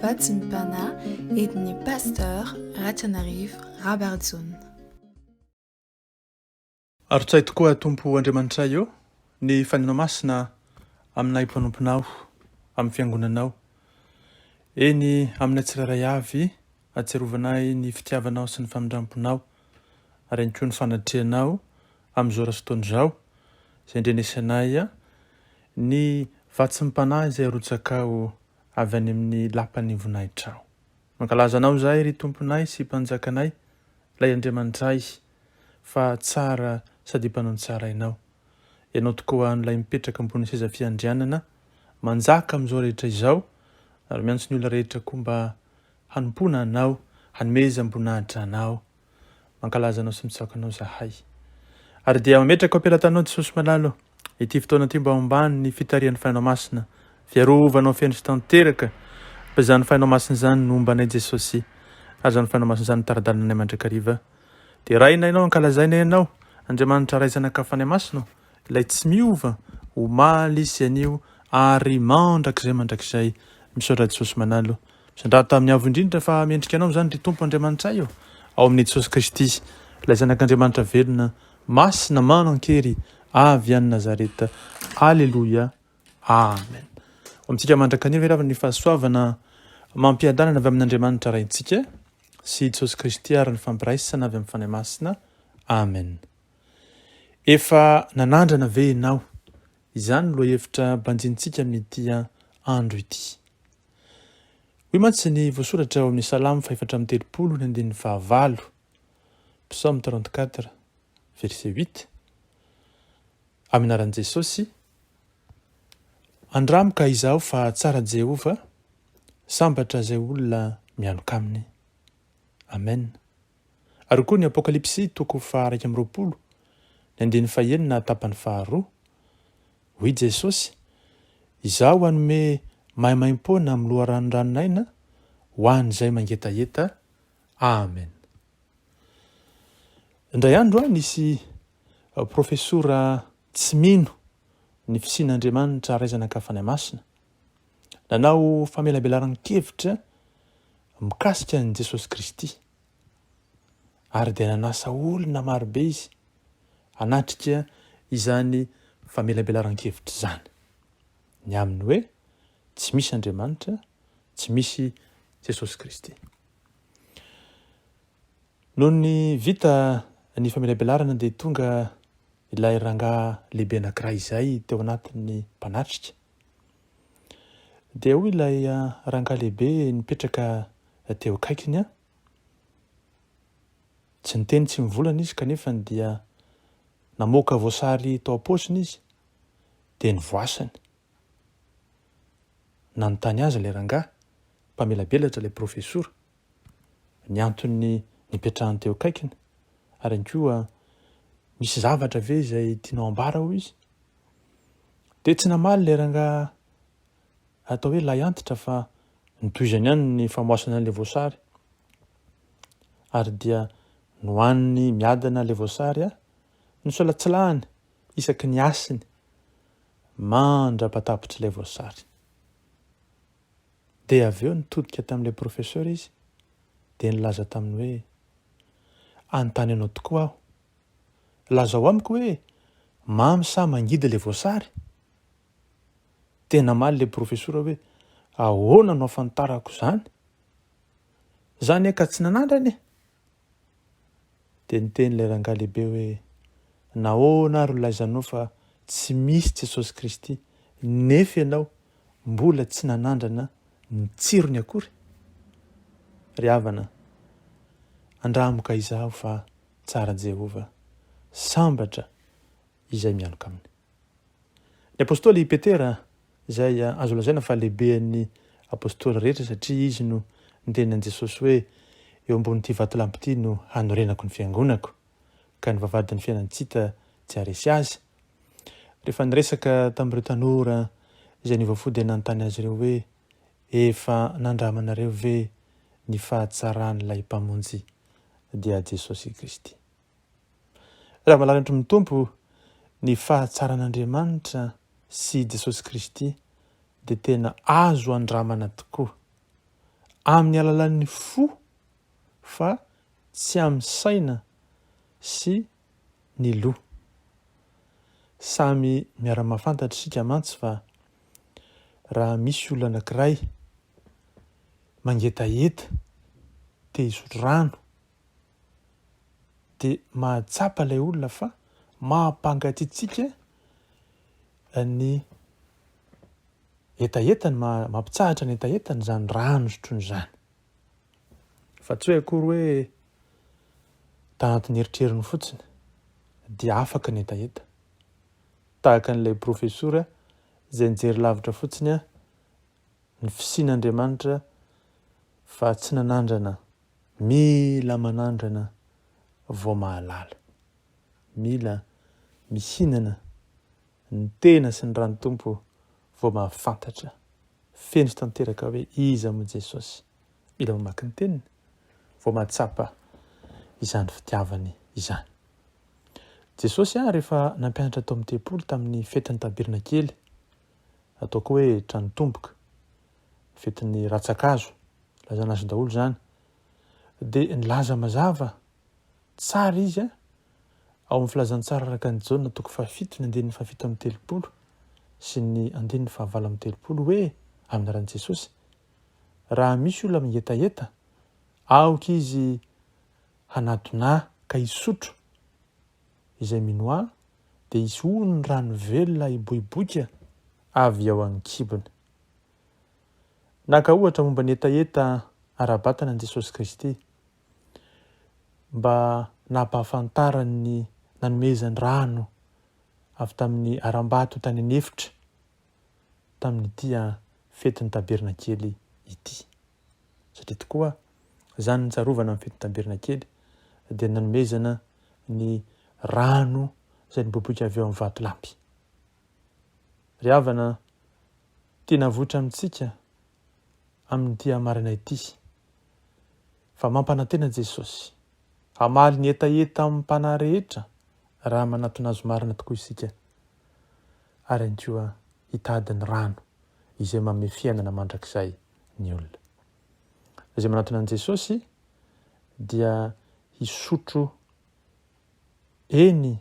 Vatsim-panahy entin'ny Pasteur Ratrianarivo Rabarjaona. Arotsay tokoa Tompo Andriamanitray ô ny Fanahinao Masina aminay mpanomponao, amin'ny Fiangonanao, eny aminay tsirairay avy, ahatsiarovanay ny fitiavanao sy ny famindramponao ary ihany koa ny fanatrehanao amin'izao ora sy fotoana izao, izay andrenesanay ny vatsim-panahy izay arotsakao avy any amin'ny lapan'ny voninahitrao. Mankalaza Anao izahay, ry Tomponay sy Mpanjakanay, Ilay Andriamanitray, fa tsara sady mpanao ny tsara Ianao. Ianao tokoa no Ilay mipetraka ambonin'ny seza fiandrianana, manjaka amin'izao rehetra izao, ary miantso ny olona rehetra koa mba hanompoana Anao, hanomezam-boninahitra Anao. Mankalaza Anao sy mitsaoka Anao izahay. Ary dia mametraka ao am-pelatanao Jesosy malala ô, ity fotoana ity mba hombany ny fitarihan'ny Fanahinao Masina, fiarovanao feno sy tanteraka, fa izany Fanahinao Masina izany no homba anay Jesosy, ary izany Fanahinao Masina izany no tari-dalana anay mandrakariva. Deraina Ianao, ankalazaina Ianao, Andriamanitra Ray Zanaka Fanahy Masina ô, Ilay tsy miova, omaly sy anio ary mandrakizay mandrakizay. Misaotra Jesosy Manalo. Misandrata amin'ny Avo Indrindra fa mendrika Anao izany ry Tompo Andriamanitray ô, ao amin'i Jesosy Kristy, Ilay Zanak'Andriamanitra velona, masina, manan-kery, avy any Nazareta. Aleloia. Amen. Ho amintsika mandrakariva ry havana ny fahasoavana amam-piadanana avy amin'Andriamanitra Raintsika sy Jesosy Kristy ary ny fampiraisana avy amin'ny Fanahy Masina. Amen. Efa nanandrana ve ianao? Izany no lohahevitra banjinintsika amin'ity andro ity. Hoy mantsy ny voasoratra ao amin'ny Salamo fahefatra amby 30 ny andininy fahavalo, Psaume 34, verset 8, Amin'ny anaran'i Jesosy, Andramo ka izaho fa tsara Jehovah, sambatra izay olona mialoka aminy. Amen. Ary koa ny Apokalypsy toko faha-21, ny andininy fahenina tapany faharoa, Hoy Jesosy, Izaho hanome maimaimpoana amin'ny loharanon-dranon'aina ho an'izay mangetaheta. Amen. Indray andro aho nisy profesora tsy mino ny fisian'Andriamanitra Ray Zanaka Fanahy Masina nanao famelabelaran-kevitra mikasika an'i Jesosy Kristy. Ary dia nanasa olona marobe izy hanatrika izany famelabelaran-kevitra izany. Ny amin'ny hoe tsy misy Andriamanitra, tsy misy Jesosy Kristy. Nony vita ny famelabelarana dia tonga ilay rangahy lehibe anankiray izay teo anatin'ny mpanatrika. Dia hoy ilay rangahy lehibe nipetraka teo akaikiny an, Tsy niteny tsy mivolana izy kanefa dia namoaka voasary tao am-paosiny izy dia nivoasany. Nanontany azy ilay rangahy, mpamelabelatra ilay profesora, ny antony nipetrahany teo akaikiny ary ihany koa misy zavatra ve izay tianao ambara hoy izy. Dia tsy namaly ilay rangahy atao hoe lahy antitra fa notohizany ihany ny famoasana an'ilay voasary ary dia nohaniny miadana ilay voasary nosolatsilahany isaky ny hasiny mandra-patapitr'ilay voasary. Dia avy eo nitodika tamin'ilay professeur izy dia nilaza taminy hoe, Anontany anao tokoa aho. Lazao amiko hoe mamy sa mangidy ilay voasary? Dia namaly ilay profesora hoe, Ahoana no ahafantarako izany? Za anie ka tsy nanandrana e! Dia niteny ilay rangahy lehibe hoe, Nahoana ary no lazainao fa tsy misy Jesosy Kristy nefa ianao mbola tsy nanandrana ny tsirony akory? Ry havana, andramo ka izaho fa tsara Jehovah, sambatra izay mialoka aminy. Ny apostoly i Petera, izay azo lazaina fa lehiben'ny apostoly rehetra satria izy no niteny an'i Jesosy hoe, Eo ambonin'ity vatolampy ity no hanorenako ny fiangonako, ka ny vavahadin'ny fiainan-tsita tsy haharesy azy. Rehefa niresaka tamin'ireo tanora izay niova fo dia nanontany azy ireo hoe, Efa nandramanareo ve ny fahatsaran'ilay Mpamonjy, dia Jesosy Kristy? Raha malalantry ny Tompo, ny fahatsaran'Andriamanitra sy Jesosy Kristy dia tena azo andramana tokoa. Amin'ny alalan'ny fo fa tsy amin'ny saina sy ny loha. Samy miara-mahafantatra isika mantsy fa raha misy olona anankiray mangetaheta te hisotro rano dia mahatsapa ilay olona fa mampangatsiatsiaka ny hetahetany, mampitsahatra ny hetahetany izany rano sotroiny izany. Fa tsy hoe akory hoe tanatin'ny eritreriny fotsiny dia afaka ny hetaheta. Tahaka an'ilay profesora izay nijery lavitra fotsiny ny fisian'Andriamanitra fa tsy nanandrana. Mila manandrana vao mahalala. Mila mihinana ny tena sy ny ran'ny Tompo vao mahafantatra feno sy tanteraka hoe iza moa Jesosy. Mila mamaky ny teniny vao mahatsapa izany fitiavany izany. Jesosy rehefa nampianatra tao amin'ny tempoly tamin'ny fetin'ny tabernakely, atao koa hoe tranotomboka, fetin'ny rantsan-kazo, lazana azy daholo izany, dia nilaza mazava tsara izy ao amin'ny Filazantsara araka an'i Jaona toko fahafito ny andininy fahafito amby telopolo sy ny andininy fahavalo amby telopolo hoe, amin'ny anaran'i Jesosy, Raha misy olona mangetaheta, aoka izy hanatona ahy ka hisotro, izay mino ahy dia hisy ony rano velona hiboiboika avy ao an-kibony. Naka ohatra momba ny hetaheta ara-batana an'i Jesosy Kristy mba nampahafantarany ny nanomezany rano avy tamin'ny harambato tany an'efitra tamin'ity fetin'ny tabernakely ity. Satria tokoa izany nitsarovana ny fetin'ny tabernakely dia nanomezana ny rano izay niboiboika avy eo amin'ny vatolampy. Ry havana, tiana havoitra amintsika amin'ity hamarina ity fa mampanantena Jesosy hamaly ny hetaheta amim-panahy rehetra raha manatona Azy marina tokoa isika ary ihany koa hitady ny rano izay manome fiainana mandrakizay ny olona. Izay manatona an'i Jesosy dia hisotro eny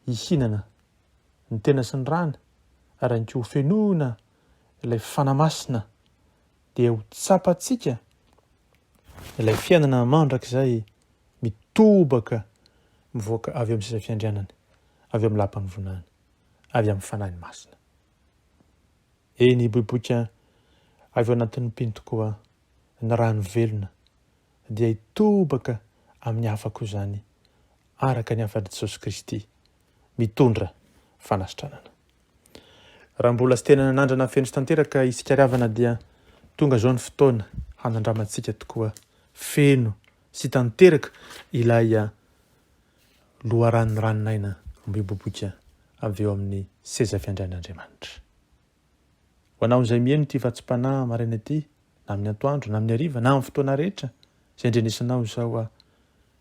hihinana ny tena sy ny rany ary ihany koa hofenoina ilay Fanahy Masina dia ho tsapantsika ilay fiainana mandrakizay mitobaka mivoaka avy eo amin'ny seza fiandrianany, avy eo amin'ny lapan'ny voninahiny, avy amin'ny Fanahiny Masina. Eny, hiboiboika avy ao anatin'ny mpino tokoa ny rano velona dia hitobaka amin'ny hafa koa izany araka ny hafatr'i Jesosy Kristy mitondra fanasitranana. Raha mbola tsy tena nanandrana feno sy tanteraka isika ry havana dia tonga izao ny fotoana hanandramantsika tokoa feno sy tanteraka ilay loharanon'ny ranon'aina miboiboika avy eo amin'ny seza fiandrian'Andriamanitra. Ho anao izay miheno ity vatsim-panahy maraina ity, na amin'ny antoandro, na amin'ny hariva, na amin'ny fotoana rehetra izay andrenesanao izao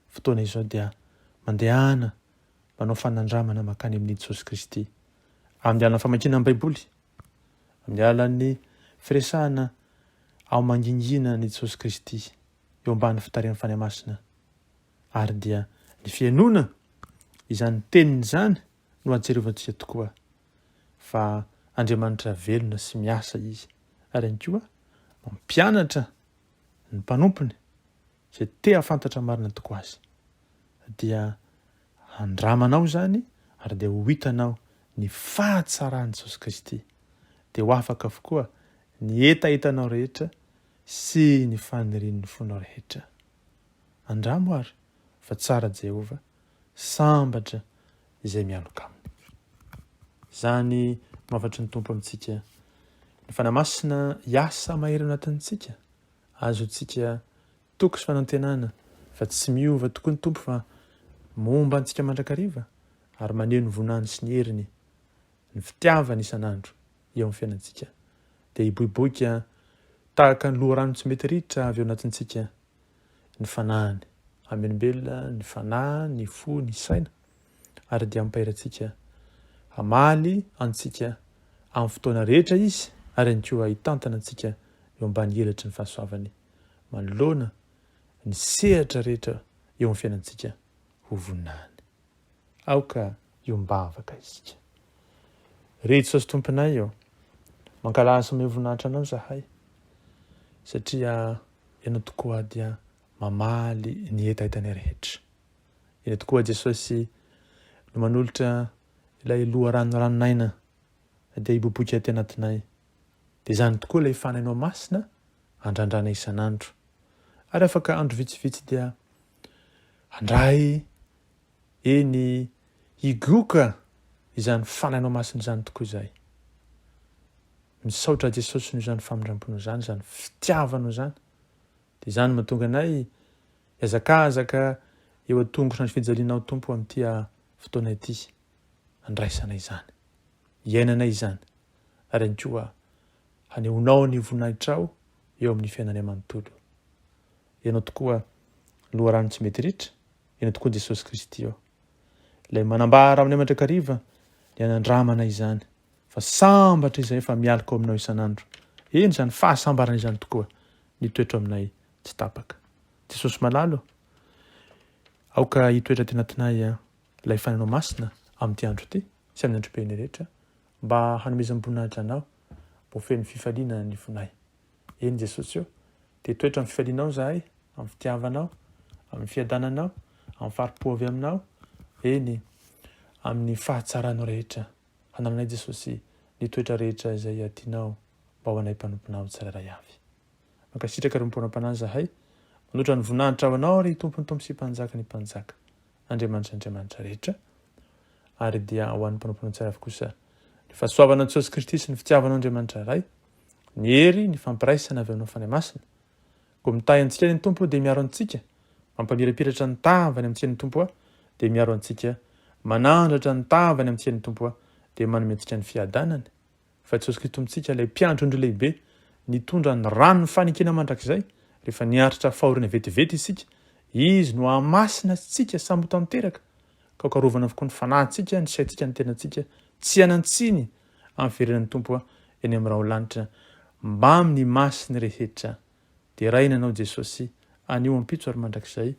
fotoana izao dia mandehana manao fanandramana mankany amin'i Jesosy Kristy amin'ny alalan'ny famakiana ny Baiboly, amin'ny alalan'ny firesahana ao mangingina an'i Jesosy Kristy eo ambany fitarihan'ny Fanahy Masina ary dia ny fihainoana izany teniny izany no hahatsiarovantsika tokoa fa Andriamanitra velona sy miasa Izy ary ihany koa mampianatra ny mpanompony izay te hahafantatra marina tokoa azy dia handramanao izany ary dia ho hitanao ny fahatsaran'i Jesosy Kristy dia ho afaka avokoa ny hetahetanao rehetra sy ny fanirian'ny fonao rehetra. Andramo ary fa tsara Jehovah, sambatra izay mialoka aminy. Izany no hafatry ny Tompo amintsika. Ny Fanahy Masina hiasa mahery anatintsika Azontsika toky sy fanantenana fa tsy miova tokoa ny Tompo fa momba antsika mandrakariva ary maneho ny vonany sy ny heriny, ny fitiavany isan'andro eo amin'ny fiainantsika. Dia hiboiboika tahaka ny loharano tsy mety ritra avy ao anatintsika ny fanahiny. Hamelombelona ny fanahy, ny fo, ny saina ary dia hampahery antsika hamaly antsika. amin'ny fotoana rehetra Izy ary ihany koa hitantana antsika eo ambany elatry ny fahasoavany manoloana ny sehatra rehetra eo amin'ny fiainantsika ho voninahiny. Aoka hiombavaka isika. Ry Jesosy Tomponay ô, mankalaza sy mamehy voninahitra Anao izahay, satria Ianao tokoa dia mamaly ny hetahetanay rehetra. Ianao tokoa Jesosy no manolotra ilay loharano ranon'aina dia hiboiboika aty anatinay. Dia izany tokoa ilay Fanahinao Masina andrandrana isan'andro. Ary afaka andro vitsivitsy dia handray eny higoka izany Fanahinao Masina izany tokoa izahay. Misaotra Jesosy noho izany famindramponao izany, izany fitiavanao izany. Dia izany no mahatonga anay hihazakazaka eo an-tongotry ny fijalianao Tompo amin'ity fotoana ity. Handraisana izany. Hiainanay izany. Ary ihany koa hanehoanao ny voninahitrao eo amin'ny fiainanay manontolo. Ianao tokoa loharano tsy mety ritra, Ianao tokoa Jesosy Kristy ô. Ilay manambara aminay mandrakariva ny hanandramana izany, fa sambatra izahay fa mialoka ao aminao isan'andro. Eny izany fahasambarana izany tokoa ny toetra aminay tsy tapaka. Jesosy malala ô, aoka hitoetra aty anatinay ilay Fanahinao Masina amin'ity andro ity sy amin'ny androm-piainay rehetra mba hanomezam-boninahitra Anao, mba ho feno fifaliana ny fonay. Eny Jesosy ô, te hitoetra amin'ny fifalianao izahay, amin'ny fitiavanao, amin'ny fiadananao, amin'ny fari-po avy aminao, eny, amin'ny fahatsaranao rehetra. Hanananay Jesosy ny toetra rehetra izay tianao mba ho anay mpanomponao tsirairay avy. Mankasitraka ry Mponam-panahy izahay, manolotra ny voninahitra ho Anao ry Tompon'ny Tompo sy Mpanjaka ny Mpanjaka, Andriamanitra Andriamanitra rehetra. Ary dia ho an'ny mpanomponao tsirairay avy kosa ny fahasoavana Jesosy Kristy sy ny fitiavanao Andriamanitra Ray, ny hery, ny fampiraisana avy aminao Fanahy Masina. Koa mitahy antsika ny Tompo dia miaro antsika, mampamirapiratra ny tavany amintsika ny Tompo dia miaro antsika, manandratra ny tavany amintsika ny Tompo dia manome antsika ny fiadanany. Fa Jesosy Kristy Tompontsika, ilay Mpiandry ondry lehibe, nitondra ny ranon'ny fanekena mandrakizay, rehefa niaritra fahoriana vetivety isika, Izy no hahamasina antsika samy ho tanteraka, ka ho karovana avokoa ny fanahintsika, ny saintsika, ny tenantsika, tsy hanan-tsiny amin'ny fiverenan'ny Tompo eny amin'ny rahon-lanitra, mbamin'ny masiny rehetra. Deraina Anao Jesosy, anio, ampitso ary mandrakizay.